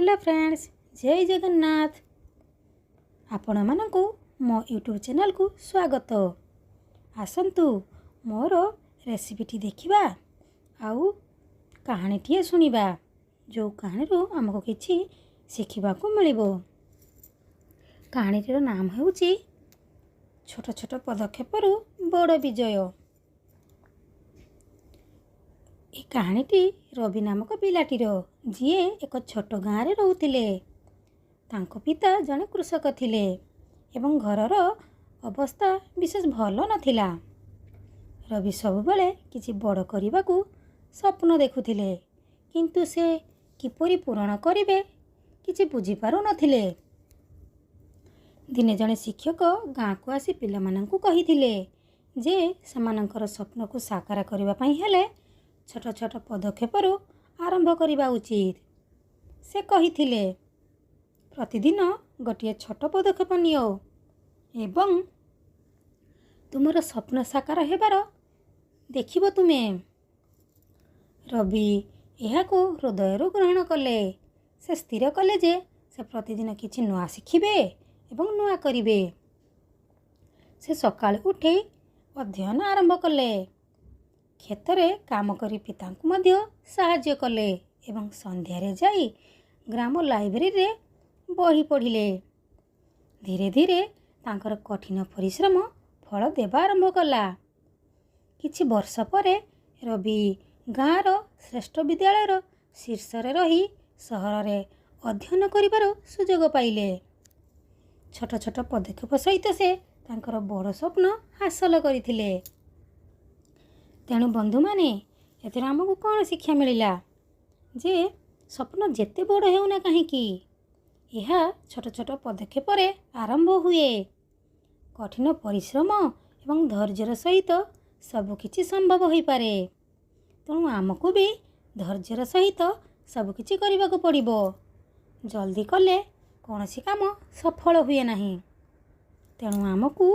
Hello friends, ଜୟ ଜଗନ୍ନାଥ। ଆପଣମାନଙ୍କୁ ମୋ YouTube ଚ୍ୟାନେଲ୍କୁ ସ୍ୱାଗତ। ଆସନ୍ତୁ ମୋର ରେସିପିଟି ଦେଖିବା ଆଉ କାହାଣୀଟିଏ ଶୁଣିବା, ଯେଉଁ କାହାଣୀରୁ ଆମକୁ କିଛି ଶିଖିବାକୁ ମିଳିବ। କାହାଣୀଟିର ନାମ ହେଉଛି ଛୋଟ ଛୋଟ ପଦକ୍ଷେପରୁ ବଡ଼ ବିଜୟ। ଏ କାହାଣୀଟି ରବି ନାମକ ପିଲାଟିର, ଯିଏ ଏକ ଛୋଟ ଗାଁରେ ରହୁଥିଲେ। ତାଙ୍କ ପିତା ଜଣେ କୃଷକ ଥିଲେ ଏବଂ ଘରର ଅବସ୍ଥା ବିଶେଷ ଭଲ ନଥିଲା। ରବି ସବୁବେଳେ କିଛି ବଡ଼ କରିବାକୁ ସ୍ୱପ୍ନ ଦେଖୁଥିଲେ, କିନ୍ତୁ ସେ କିପରି ପୂରଣ କରିବେ କିଛି ବୁଝିପାରୁନଥିଲେ। ଦିନେ ଜଣେ ଶିକ୍ଷକ ଗାଁକୁ ଆସି ପିଲାମାନଙ୍କୁ କହିଥିଲେ ଯେ ସେମାନଙ୍କର ସ୍ୱପ୍ନକୁ ସାକାର କରିବା ପାଇଁ ହେଲେ ଛୋଟ ଛୋଟ ପଦକ୍ଷେପରୁ ଆରମ୍ଭ କରିବା ଉଚିତ। ସେ କହିଥିଲେ, ପ୍ରତିଦିନ ଗୋଟିଏ ଛୋଟ ପଦକ୍ଷେପ ନିଅ ଏବଂ ତୁମର ସ୍ୱପ୍ନ ସାକାର ହେବାର ଦେଖିବ ତୁମେ। ରବି ଏହାକୁ ହୃଦୟରୁ ଗ୍ରହଣ କଲେ। ସେ ସ୍ଥିର କଲେ ଯେ ସେ ପ୍ରତିଦିନ କିଛି ନୂଆ ଶିଖିବେ ଏବଂ ନୂଆ କରିବେ। ସେ ସକାଳୁ ଉଠି ଅଧ୍ୟୟନ ଆରମ୍ଭ କଲେ, କ୍ଷେତରେ କାମ କରି ପିତାଙ୍କୁ ମଧ୍ୟ ସାହାଯ୍ୟ କଲେ ଏବଂ ସନ୍ଧ୍ୟାରେ ଯାଇ ଗ୍ରାମ ଲାଇବ୍ରେରୀରେ ବହି ପଢ଼ିଲେ। ଧୀରେ ଧୀରେ ତାଙ୍କର କଠିନ ପରିଶ୍ରମ ଫଳ ଦେବା ଆରମ୍ଭ କଲା। କିଛି ବର୍ଷ ପରେ ରବି ଗାଁର ଶ୍ରେଷ୍ଠ ବିଦ୍ୟାଳୟର ଶୀର୍ଷରେ ରହି ସହରରେ ଅଧ୍ୟୟନ କରିବାର ସୁଯୋଗ ପାଇଲେ। ଛୋଟ ଛୋଟ ପଦକ୍ଷେପ ସହିତ ସେ ତାଙ୍କର ବଡ଼ ସ୍ୱପ୍ନ ହାସଲ କରିଥିଲେ। ତେଣୁ ବନ୍ଧୁମାନେ, ଏଥିରୁ ଆମକୁ କ'ଣ ଶିକ୍ଷା ମିଳିଲା? ଯେ ସ୍ୱପ୍ନ ଯେତେ ବଡ଼ ହେଉନା କାହିଁକି, ଏହା ଛୋଟ ଛୋଟ ପଦକ୍ଷେପରେ ଆରମ୍ଭ ହୁଏ। କଠିନ ପରିଶ୍ରମ ଏବଂ ଧୈର୍ଯ୍ୟର ସହିତ ସବୁକିଛି ସମ୍ଭବ ହୋଇପାରେ। ତେଣୁ ଆମକୁ ବି ଧୈର୍ଯ୍ୟର ସହିତ ସବୁକିଛି କରିବାକୁ ପଡ଼ିବ। ଜଲ୍ଦି କଲେ କୌଣସି କାମ ସଫଳ ହୁଏ ନାହିଁ। ତେଣୁ ଆମକୁ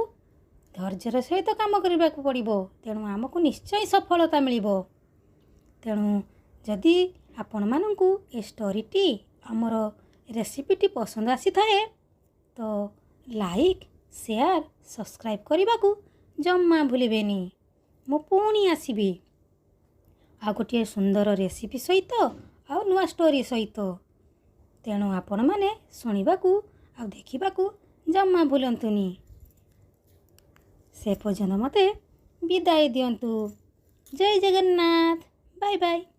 ଧୈର୍ଯ୍ୟର ସହିତ କାମ କରିବାକୁ ପଡ଼ିବ। ତେଣୁ ଆମକୁ ନିଶ୍ଚୟ ସଫଳତା ମିଳିବ। ତେଣୁ ଯଦି ଆପଣମାନଙ୍କୁ ଏ ଷ୍ଟୋରିଟି, ଆମର ରେସିପିଟି ପସନ୍ଦ ଆସିଥାଏ, ତ ଲାଇକ୍, ସେୟାର, ସବସ୍କ୍ରାଇବ୍ କରିବାକୁ ଜମା ଭୁଲିବେନି। ମୁଁ ପୁଣି ଆସିବି ଆଉ ଗୋଟିଏ ସୁନ୍ଦର ରେସିପି ସହିତ ଆଉ ନୂଆ ଷ୍ଟୋରି ସହିତ। ତେଣୁ ଆପଣମାନେ ଶୁଣିବାକୁ ଆଉ ଦେଖିବାକୁ ଜମା ଭୁଲନ୍ତୁନି। ସେ ପର୍ଯ୍ୟନ୍ତ ମୋତେ ବିଦାୟ ଦିଅନ୍ତୁ। ଜୟ ଜଗନ୍ନାଥ। Bye bye.